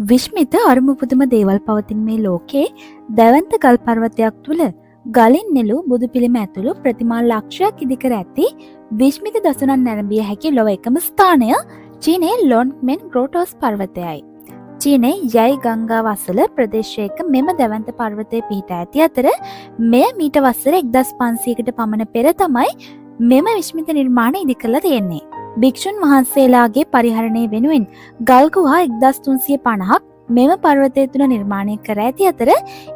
විශ්මිත අරුම පුදුම දේවල් පවතින මේ ලෝකේ දැවැන්ත ගල් පර්වතයක් තුළ ගලින් නෙළූ බුදු පිළිම ඇතුළු ප්‍රතිමා ලක්ෂයක් ඉදිකර ඇති විශ්මිත දසුනන් නැරඹිය හැකි ලොව එකම ස්ථානය චීනයේ ලොන්ග්මෙන් ග්‍රෝටෝස් පර්වතයයි. චීනයේ යයි ගංගාව අසල ප්‍රදේශයක මෙම දැවැන්ත පර්වතය පිහිටා ඇති අතර, මෙය මීට වසර 1500කට පමණ පෙර තමයි මෙම විශ්මිත නිර්මාණ ඉදි කරලා තියෙන්නේ. භික්ෂුන් වහන්සේලාගේ පරිහරණය වෙනුවෙන් ගල් ගුහා 1350ක් මෙම පර්වතය තුළ නිර්මාණය කර ඇති අතර,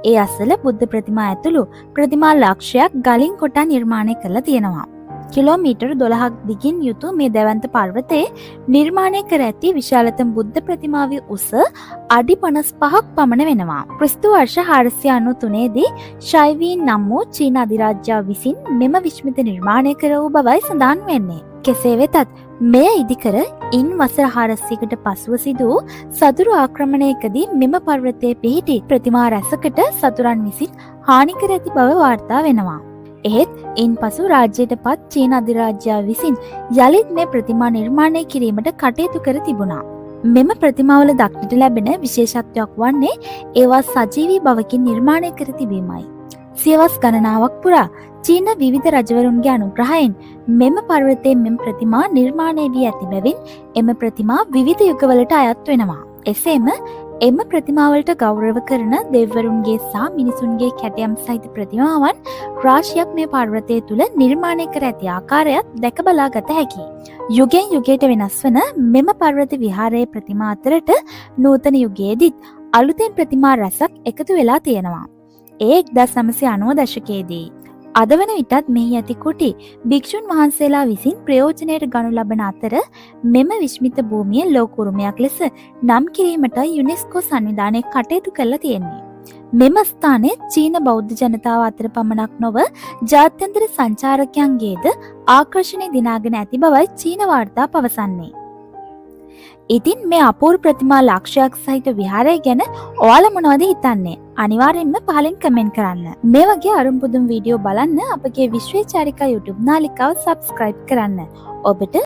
ඒ අසල බුද්ධ ප්‍රතිමා ඇතුළු ප්‍රතිමා ලක්ෂයක් ගලින් කොටා නිර්මාණය කරලා තියෙනවා. කිලෝමීටර් 12ක් දිගින් යුතු මේ දැවැන්ත පර්වතයේ නිර්මාණය කර ඇති විශාලතම බුද්ධ ප්‍රතිමාවේ උස අඩි 55ක් පමණ වෙනවා. ක්‍රිස්තු වර්ෂ 493 දී ශෛවීන් නම් වූ චීන අධිරාජ්‍යයා විසින් මෙම විශ්මිත නිර්මාණය කර වූ බවයි සඳහන් වෙන්නේ. කෙසේ වෙතත් මෙය ඉදිකර ඉන් වසර 400කට පසුව සිදු වූ සතුරු ආක්‍රමණයකදී මෙම පර්වතයේ පිහිටි ප්‍රතිමා රැසකට සතුරන් විසින් හානි කර ඇති බව වාර්තා වෙනවා. එහෙත් ඉන් පසු රාජ්‍යයට පත් චීන අධිරාජ්‍යයා විසින් යළිත් මේ ප්‍රතිමා නිර්මාණය කිරීමට කටයුතු කර තිබුණා. මෙම ප්‍රතිමාවල දක්නට ලැබෙන විශේෂත්වයක් වන්නේ ඒවා සජීවී බවකින් නිර්මාණය කර තිබීමයි. සියවස් ගණනාවක් පුරා චීන විවිධ රජවරුන්ගේ අනුග්‍රහයෙන් මෙම පර්වතයේ මෙම ප්‍රතිමා නිර්මාණය වී ඇති බැවින් එම ප්‍රතිමා විවිධ යුගවලට අයත් වෙනවා. එසේම එම ප්‍රතිමාවලට ගෞරව කරන දෙව්වරුන්ගේ සහ මිනිසුන්ගේ කැටයම් සහිත ප්‍රතිමාවන් රාශියක් මේ පර්වතය තුළ නිර්මාණය කර ඇති ආකාරයත් දැක බලා ගත හැකියි. යුගෙන් යුගයට වෙනස් වන මෙම පර්වත විහාරයේ ප්‍රතිමා අතරට නූතන යුගයේදීත් අලුතෙන් ප්‍රතිමා රැසක් එකතු වෙලා තියෙනවා. ඒ 1990 දශකයේදී. අද වන විටත් මෙහි ඇති කුටි භික්ෂුන් වහන්සේලා විසින් ප්‍රයෝජනයට ගනු ලබන අතර, මෙම විශ්මිත භූමිය ලෝක උරුමයක් ලෙස නම් කිරීමට යුනෙස්කෝ සංවිධානය කටයුතු කරලා තියෙන්නේ. මෙම ස්ථානය චීන බෞද්ධ ජනතාව අතර පමණක් නොව ජාත්‍යන්තර සංචාරකයන්ගේද ආකර්ෂණය දිනාගෙන ඇති බවයි චීන වාර්තා පවසන්නේ. ඉතින් මේ අපූර්ව ප්‍රතිමා ලක්ෂයක් සහිත විහාරය ගැන ඔයාලා මොනවද හිතන්නේ? අනිවාර්යෙන්ම පහලින් කමෙන්ට් කරන්න. මේ වගේ අරුම පුදුම වීඩියෝ බලන්න අපගේ විශ්වචාරිකා YouTube නාලිකාව සබ්ස්ක්‍රයිබ් කරන්න. ඔබට